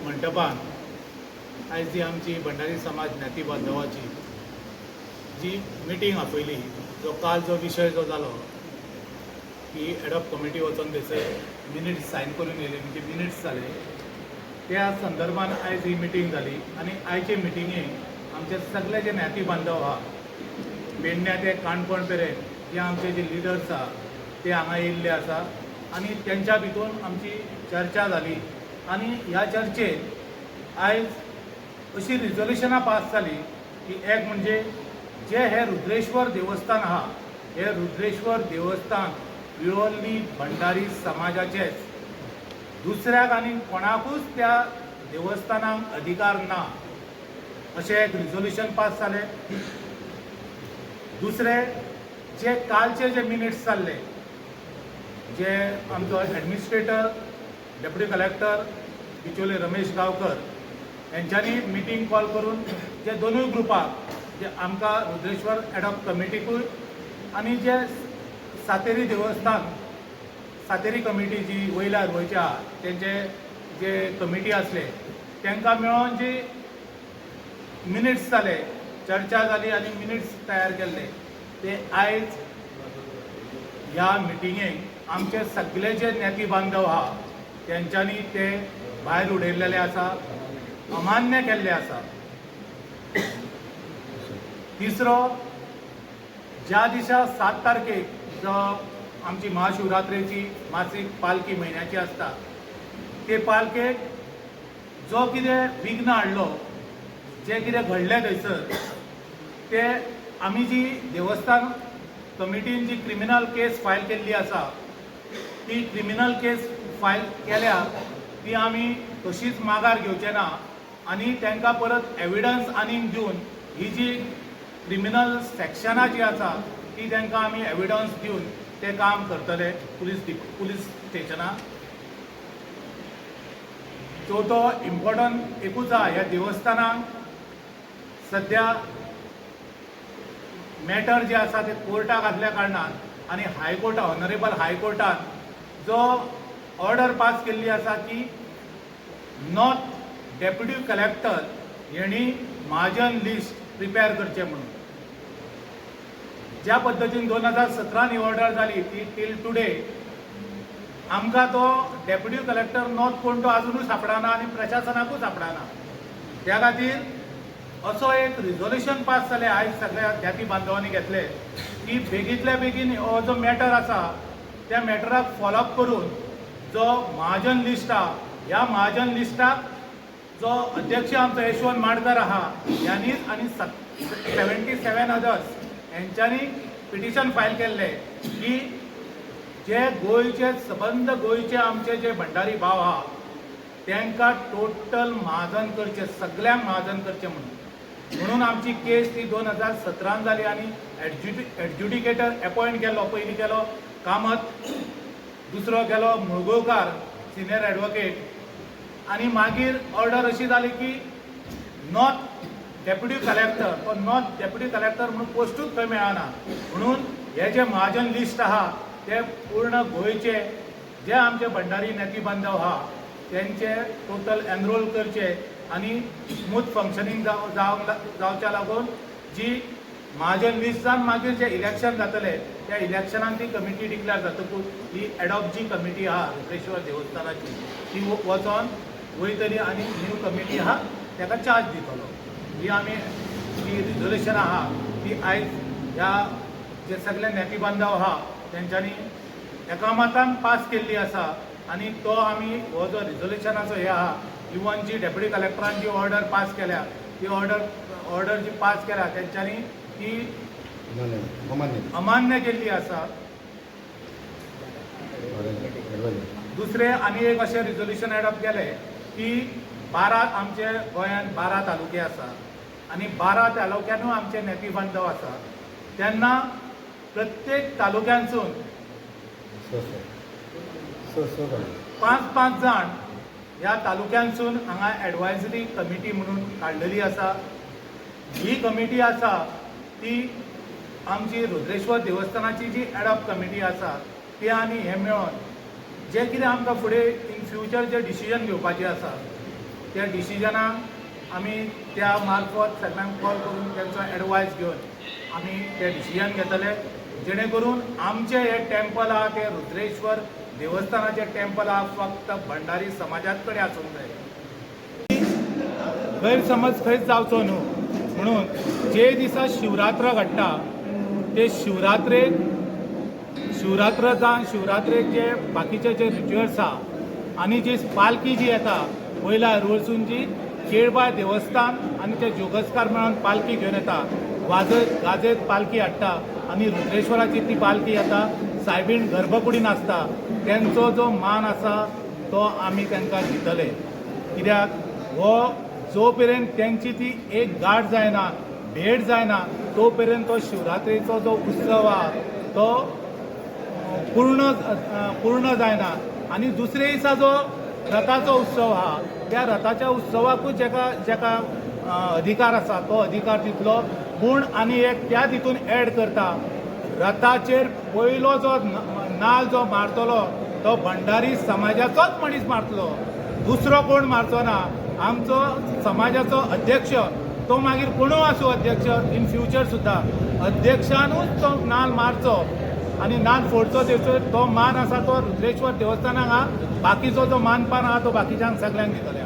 मंटपान आयज जी आमची भंडारी समाज ज्ञाती बांधवाची जी मिटींग आपयली, जो काल जो विशय जो जालो की एडॉप कमिटी वचोन थंयसर मिनिट्स सायन करून येयले, म्हणजे मिनिट्स जाले, त्या संदर्भान आयज ही मिटींग जाली. आनी आयचे मिटिंगेक आमचे सगळे जे ज्ञाती बांधव आहा, पेडण्या ते काणकोण मेरेन जे आमचे जे लिडर्स आहा ते हांगा येयल्ले आसा आनी तेंच्या भितून आमची चर्चा जाली. आनी ह्या चर्चेत आयज अशी रिजोल्युशनां पास जाली की एक म्हणजे जे हे रुद्रेश्वर देवस्थान आहा, हे रुद्रेश्वर देवस्थान प्युअरली भंडारी समाजाचेच, दुसऱ्याक आनी कोणाकूच त्या देवस्थानाक अधिकार ना, अशें एक रिजोल्युशन पास जालें. दुसरें, जे कालचे जे मिनिट्स जाल्ले, जे आमचो एडमिनिस्ट्रेटर डेप्युटी कलेक्टर बिचोले रमेश गांवकर हेंच्यांनी मिटींग कॉल करून जे दोनूय ग्रुपाक, जे आमकां रुद्रेश्वर एडॉप कमिटीकूय आनी जे सातेरी देवस्थान सातेरी कमिटी जी वयल्या गोंयची आहा तेंचे जे कमिटी आसले तांकां मेळोन जी मिनिट्स जाले, चर्चा जाली आनी मिनिट्स तयार केल्ले, ते आयज ह्या मिटिंगेक आमचे सगळे जे ज्ञाती बांधव आहा तेंच्यांनी ते भायर उडयल्लेले आसा, अमान्य केल्ले आसा. तिसरो, ज्या दिसा 7 तारखेक जो आमची महाशिवरात्रेची मासीक पालखी म्हयन्याची आसता, ते पालखेक जो कितें विघ्न हाडलो, जें कितें घडलें थंयसर, ते आमी जी देवस्थान कमिटीन जी क्रिमिनल केस फायल केल्ली आसा, ती क्रिमिनल केस फायल केल्या ती आमी तशीच माघार घेवचे ना आनी तांकां परत एविडन्स आनीक दिवन ही जी क्रिमिनल सेक्शनां जी आसा ती तांकां आमी एविडन्स दिवन तें काम करतले पुलीस स्टेशनार. चवथो इम्पॉर्टंट एकूच आहा, ह्या देवस्थानाक सद्या मॅटर जे आसा ते कोर्टाक आसल्या कारणान आनी हायकोर्टा, ऑनरेबल हायकोर्टान जो ऑर्डर पास केल्ली आसा की नॉर्थ डेप्युटी कलेक्टर हेणी महाजन लिस्ट प्रिपेर करचें म्हणून, ज्या पद्दतीन 2017न ही ऑर्डर जाली ती टील टुडे आमकां तो डेप्युटी कलेक्टर नॉर्थ कोण तो आजुनूय सापडना आनी प्रशासनाकूय सापडना. त्या खातीर असो एक रिजोल्युशन पास जालें आयज सगळ्या ज्ञाती बांधवांनी घेतले की बेगींतल्या बेगीन हो जो मॅटर आसा त्या मॅटराक फॉलोअप करून जो महाजन लिस्ट आहा, ह्या महाजन लिस्टाक जो अध्यक्ष आमचो यशवंत माडकर आहा ह्यांनीच आनी 77 अदर्स हेंच्यांनी पिटिशन फायल केल्लें की जे गोंयचे, सबंद गोंयचे आमचे जे भंडारी भाव आहा तांकां टोटल महाजन करचे, सगल्यांक महाजन करचे म्हणून. म्हणून आमची केस ती 2017न जाली आनी एडज्युडिकेटर एपॉयंट केलो. पयलीं केलो कामत, दुसरो केलो मुळगांवकार सिनियर एडवोकेट आनी मागीर ऑर्डर अशी जाली की नॉर्थ डेप्युटी कलेक्टर, तो नॉर्थ डेप्युटी कलेक्टर म्हणून पोस्टूच खंय मेळना. म्हणून हे जे महाजन लिस्ट आहा ते पूर्ण गोंयचे जे आमचे भंडारी ज्ञाती बांधव आहा तेंचे टोटल एनरोल करचे आनी स्मूथ फंक्शनींग जावंक जावच्या लागून जी महाजन लिस्टान मागीर जे इलेक्शन जातले त्या इलेक्शनान ती कमिटी डिक्लेअर जातकूच ही एडॉप जी कमिटी आहा रुद्रेश्वर देवस्थानाची ती वचोन वयतली आनी न्यू कमिटी आहा ताका चार्ज दितलो. ही आमी जी रिजोल्युशन आहा ती आयज ह्या जे सगळे ज्ञाती बांधव आहा तेंच्यांनी एकामतान पास केल्ली आसा. आनी तो आमी हो जो रिजोल्युशनाचो हे आहा, इवन जी डेप्युटी कलेक्टरान जी ऑर्डर पास केल्या ती ऑर्डर जी पास केल्या तेंच्यांनी ती अमान्य अमान्य केल्ली आसा. दुसरें आनी एक अशें रिजोल्युशन एडॉप्ट केलें की 12, आमचे गोंयांत 12 तालुके आसा आनी 12 तालुक्यानूय आमचे ज्ञाती बांधव आसा, तेन्ना प्रत्येक तालुक्यांसून स स स स पांच पांच जाण ह्या तालुक्यांसून हांगा एडवायजरी कमिटी म्हणून काडलेली आसा. ही कमिटी आसा ती आमची रुद्रेश्वर देवस्थानाची जी एडॉप कमिटी आसा ती आनी हे मेळोन जे कितें आमकां फुडें इन फ्युचर जे डिसिजन घेवपाचें आसा ते त्या डिसिजनाक आमी त्या मार्फत सगळ्यांक कॉल करून तेंचो एडवायस घेवन आमी ते डिसिजन घेतले, जेणे करून आमचें हें टेम्पल आहा तें रुद्रेश्वर देवस्थानाचें टेम्पल आहा, फक्त भंडारी समाजात कडेन आसूंक जाय. गैरसमज खंयच जावचो न्हू म्हणून जे दिसा शिवरात्र घडटा ते शिवरात्रेक, शिवरात्र जावन शिवरात्रेक जे बाकीचे जे रिच्युअल्स आहा आनी जी पालखी जी येता वयल्या हरवळसून जी केळबाय देवस्थान आनी ते जोगस्कार मेळोन पालखी घेवन येता, वाजयत गाजयत पालखी हाडटा आनी रुद्रेश्वराची ती पालखी येता, सायबीण गर्भकुडीन आसता, तेंचो जो मान आसा तो आमी तांकां दितले. कित्याक हो जो पर्यंत तेंची ती एक गांठ जायना, भेट जायना, तो पर्यंत तो शिवरात्रेचो जो उत्सव आहा तो पूर्ण पूर्ण जायना. आनी दुसरे दिसा जो रथाचो उत्सव आहा त्या रथाच्या उत्सवाकूच जेका जेका अधिकार आसा तो अधिकार दितलो. पूण आनी एक त्याच हितून एड करता, रथाचेर पयलो जो नाल जो मारतलो तो भंडारी समाजाचोच मनीस मारतलो, दुसरो कोण मारचो ना. आमचो समाजाचो अध्यक्ष, तो मागीर कोणूय आसूं अध्यक्ष इन फ्युचर सुद्दां, अध्यक्षानूच तो नाल मारचो आनी नाल फोडचो. तेचो तो मान आसा तो रुद्रेश्वर देवस्थानाक आहा, बाकीचो जो मानपान आहा तो बाकीच्यांक सगळ्यांक दितले.